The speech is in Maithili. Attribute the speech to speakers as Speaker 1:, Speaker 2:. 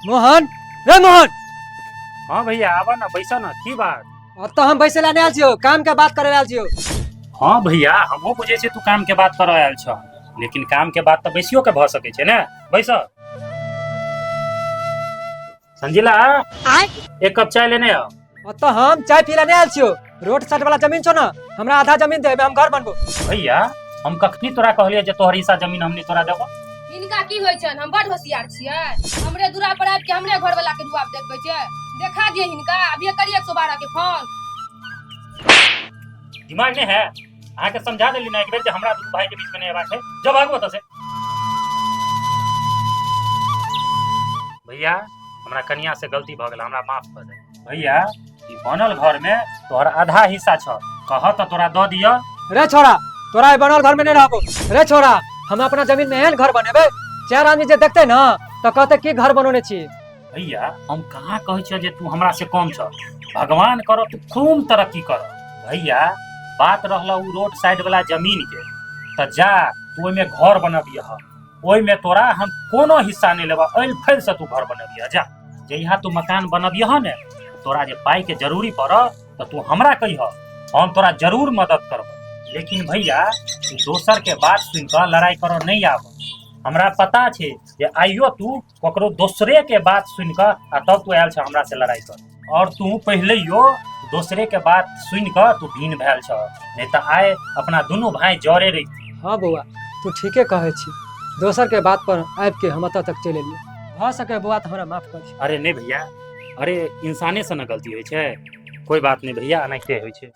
Speaker 1: मोहन रे मोहन।
Speaker 2: हाँ भैया, आबऽ ना, बैसऽ ना, की बात?
Speaker 1: अब तो हम बैसे ला नहीं आयल छियो, काम के बात करे आयल छियो।
Speaker 2: हाँ भैया, हमहूँ बुझै छियै तू काम के बात करऽ आयल छह, लेकिन काम के बात तऽ बैसियो के भऽ सकै छै ने। बैस संजीला, एक कप चाय लेने आओ।
Speaker 1: अब तो हम चाय पी ला नहीं आयल छियो, रोड साइड वाला जमीन छो ना, हमरा आधा जमीन दे, हम घर बनबो।
Speaker 2: भैया, हम कखनी तोरा कहलियै जे तोहर हिस्सा जमीन हमनी तोरा देबो?
Speaker 3: हिनका की होइ छनि, हम बड होशियार छियै? हमरे दूरा पर आबि के हमरे घर वाला के रुआब देखबै छै? देखा दिए हिनका, अभिये करिए 112 के फोन।
Speaker 2: दिमाग नहीं है अहाँके? समझा देली ना एक बेर जे हमरा दुनू भाई के बीच में नहीं अयबाक है। जब भागू ओतऽ से। भैया, हमरा कनिया से गलती भऽ गेल, हमरा माफ कऽ दे। भैया, ई बनल घर में तोहर आधा हिस्सा छ, कह तऽ तोरा दऽ दिअ।
Speaker 1: रे छोरा, तोरा ई बनल घर में नहीं रहबो। रे छोरा, हम अपना जमीन में एहन घर बनेबे, चार आदमी जे देखते ना तो कहते की घर बनौने छी।
Speaker 2: भैया, हम कहाँ कहै छियह जे तू हमरा से कम छ। भगवान करऽ तू खूब तरक्की कर। भैया, बात रहल उ रोड साइड वाला जमीन के, तऽ जा तू ओहिमे घर बनबियह, ओहिमे तोरा हम कोनो हिस्सा नहि लेबह। ऐल फैल से तू घर बनबियह। जा, जहिया तू मकान बनबियह ने, तोरा जे पाई के जरूरी पड़ऽ तऽ तू हमरा कहिह, हम तोरा जरूर मदद करबह। लेकिन भैया, तू दोसर के बात सुनि कऽ लड़ाई करऽ नहि आबऽ। हमरा पता छै जे आइयो तू ककरो दोसरे के बात सुनि कऽ आ तब तू आयल छ हमरा से लड़ाई कर, और तू पहिलेयो दोसरे के बात सुनि कऽ तू भिन्न भेल छ, नहीं तऽ आइ अपना दुनू भाई जरे रही।
Speaker 1: हाँ बौआ, तू ठीके कहै छी। दोसर के बात पर आबि के हम एतऽ तक चलि एलियै। भऽ सके बौआ तऽ हमरा माफ कर दियौ।
Speaker 2: अरे नहीं भैया, अरे इंसाने से न गलती होइ छै। कोई बात नहीं भैया, एनाहिते होइ छै।